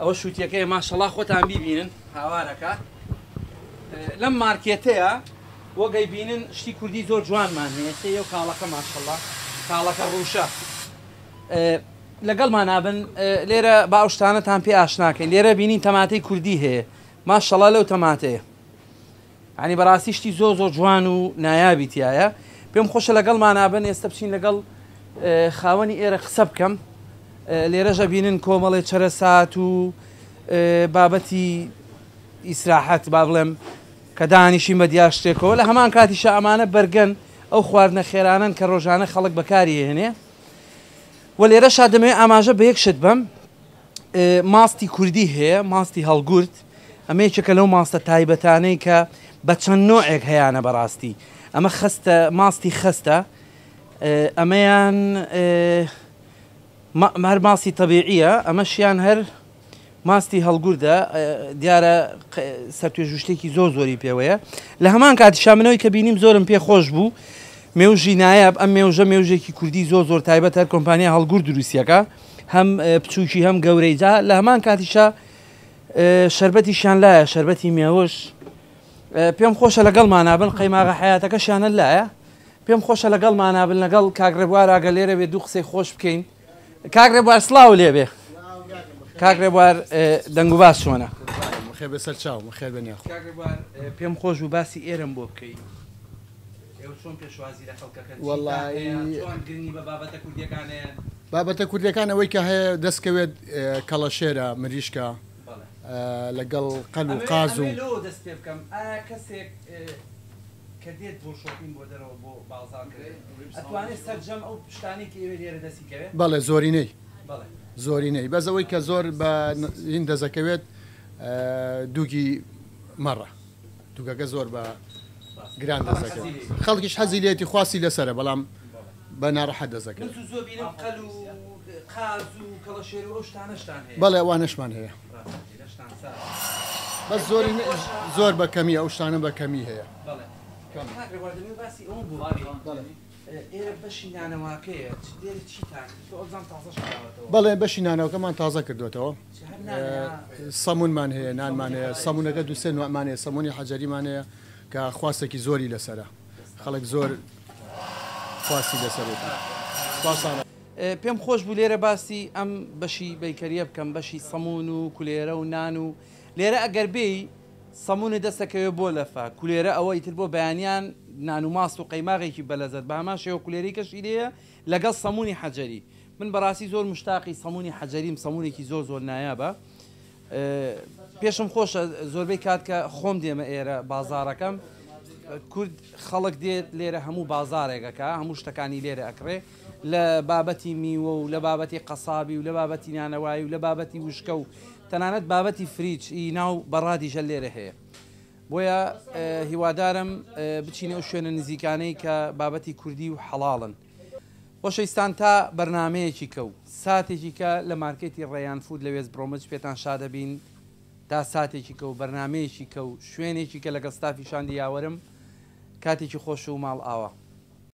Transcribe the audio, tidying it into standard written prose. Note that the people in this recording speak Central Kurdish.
ئەوە شووتیەکەیە ماشەڵا خۆتان بیبینن هاوارەکە لەم مارکێتەیە وەک ئەیبینن شتی کوردی زۆر جوانمان هەیە سێ یەو کاڵەکە ماشەڵا کاڵەکە ڕووشە لەگەڵمان نابن لێرە با ئەو شتانەتان پێ ئاشناکەین لێرە بینین تەماتەی کوردی هەیە ماشەڵا لەو تەماتەیە ینی بەڕاستی شتی زۆر زۆر جوان و نایابی تایە پێم خۆشە لەگەڵمانا بن ئێستا بچین لەگەڵ خاوەنی ئێرە قسە بکەم لێرەژە بینن کۆمەڵێ چەرەسات و بابەتی ئیسراحەت با بڵێم کە دانیشین بە دیار شتێکەوە لە هەمان کاتیشا ئەمانە بەرگەن ئەو خواردنە خێرانەن کە ڕۆژانە خەڵک بەکاری هێنێ و لێرەشا دەمەوێت ئاماژە بە یەک شت بەم ماستی کوردی هەیە ماستی هەڵگورد ئەمە یەکێکە لەو ماستە تایبەتانەی کە بە چەند نۆعێک هەیانە بەڕاستی ئەمە خەستە ماستی خەستە ئەمەیان هەر ماستی تەبیعیە ئەمەشیان هەر ماستی هەڵگوردە دیارە سەرتوێژو شتێکی زۆر زۆری پێوەیە لە هەمان کاتیشا منەوەی کە بینیم زۆرم پێ خۆش بوو مێوژی نایاب ئەم مێوژە مێوژێکی کوردی زۆر زۆر تایبەت هەر کۆمپانیا هەڵگورد دروستیەکە هەم بچووکی هەم گەورەی جا لە هەمان کاتیشا شربەتیشیان لایە شربەتی مێوژ پێم خۆشە لەگەڵمانا بن قەیماغە حیاتەکەشیانە لایە پێم خۆشە لەگەڵمانا بن لەگەڵ کاک ڕێبوار ئاگە لێرە بێ دوو قسەی خۆش بکەین کاک ڕێبوار سڵاو لێبێ کاک ڕێبوار دەنگ و باس چۆنە؟ بەخێر بێ سەر چاو بەخێر بێن یاخوا. کاک ڕێبوار پێم خۆش بوو باسی ئێرەم بۆ بکەی ئێوە چۆن پێشوازی لە خەڵکەکەن چیتان هەیە چۆن گرنگی بە بابەتە کوردیەکان ئەیەن؟ بابەتە کوردیەکان ئەوەی کە هەیە دەست کەوێت کەڵەشێرە مریشکە لەگەڵ قەل و قاز و. ئەمەوێ لەوە دەست پێ بکەم ئایا کەسێک کە دێت بۆ شۆپین بۆ دەرەوە بۆ بازاڕ کردن ئەتوانێت سەرجەم ئەو شتانەی کە ئێوە لێرە دەستی کەوێت؟ بەڵێ زۆرینەی زۆرینەی بەس ئەوەی کە زۆر بە هین دەزەکەوێت دووگی مەڕە دووگەکە زۆر بە گران دەزەکەوێت خەڵکیش حەزی لێتی خواستی لەسەرە بەڵام بە ناڕەحەت دەزەکەوێت. من زوو بینم قەل و قاز و کەڵەشێر و ئەو شتانەشتان هەیە. بەڵێ ئەوانەشمان هەیە. بەس زۆری زۆر بە کەمی ئەو شتانە بە کەمی هەیە. بەڵێ کاک ڕێبوار دەمەوێت باسی ئەوەم بۆ بکەی ئێرە بەشی نانەواکەیە لێرە چیتان تۆ ئەوزام تازەش کراوەتەوە. بەڵێ بەشی نانەوەکەمان تازە کردوێتەوە سەمونمان هەیە نانمان هەیە سەمونەکە دوسێ نوعمان هەیە سەمونی حەجەریمان هەیە کە خواستێکی زۆری لەسەرە خەڵک زۆر خواستی لەسەرێتی سپاسان. پێم خۆش بوو لێرە باسی ئەم بەشی بەیکەریە بکەم بەشی سەمون و کولێرە و نان و لێرە ئەگەر بێی سەمونت دەست ئەکەوێ بۆ لەفە کولێرە ئەوە ئیتر بۆ بەیانیان نان و ماست و قەیماغێکی بەلەزەت بە هەمان شێوە کولێرەی کەشی لێیە لەگەڵ سەمونی حەجەری من بەڕاستی زۆر مشتاقی سەمونی حەجەریم سەمونێکی زۆر زۆر نایابە پێشم خۆشە زۆربەی کات کە خۆم دێمە ئێرە بازاڕەکەم کورد خەڵک دێت لێرە هەموو بازارێک ئەکا هەموو شتەکانی لێرە ئەکڕێ لە بابەتی میوە و لە بابەتی قەسابی و لە بابەتی نانەوایی و لە بابەتی وشکە و تەنانەت بابەتی فریج ی ناو بەڕادیشە لێرە هەیە بۆیە هیوادارم بچینە ئەو شوێنە نزیکانەی کە بابەتی کوردی و حەڵاڵن خۆشەویستان تا بەرنامەیەکی کە و ساتێکی کە لە مارکێتی ڕەیان فود لە وێست برۆمچ پێتان شادەبین تا ساتێکی کە و بەرنامەیەکی کە و شوێنێکی کە لەگەڵ ستافی شاندی یاوەرم کاتێکی خۆش و ماڵ ئاوا.